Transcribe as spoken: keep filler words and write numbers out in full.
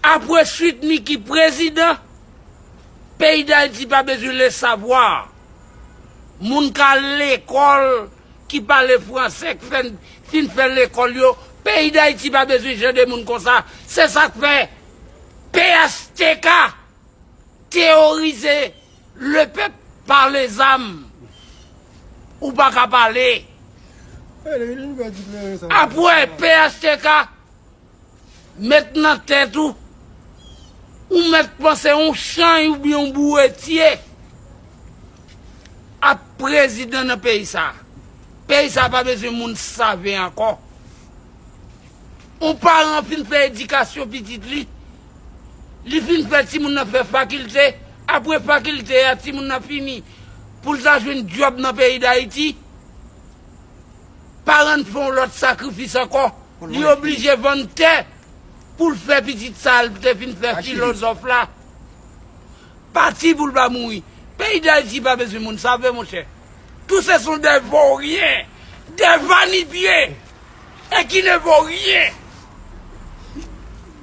Apre Sweet Micky prezidan, peyi Dayiti pa bezwen le savwa. Moun k al lekòl, ki pale franse, k fè, fin fè lekòl yo, peyi Dayiti pa bezwen jan de moun konsa. Se sa k fè P H T K teyorize le pèp pa lezam. Ou pa ka pale. Apre P H T K met nan tèt ou, ou mèt panse yon chanj oubyen yon bouretye ap prezidan nan peyi sa. Peyi sa pa bezwen moun save ankò. Yon paran fin fè edikasyon pitit li, li fin fè timoun nan fè fakilte, apre fakilte a timoun nan fini pou l ta jwenn djòb nan peyi Dayiti. Paran fè yon lòt sakrifis ankò. Li oblije vann tè pou l fè pitit sa l te fin fè filozòf la. Pati pou l pa mouri. Peyi Dayiti pa bezwen moun save, monchè. Tout ce sont des vauriens, des va-n-pieds, et qui ne vaut rien.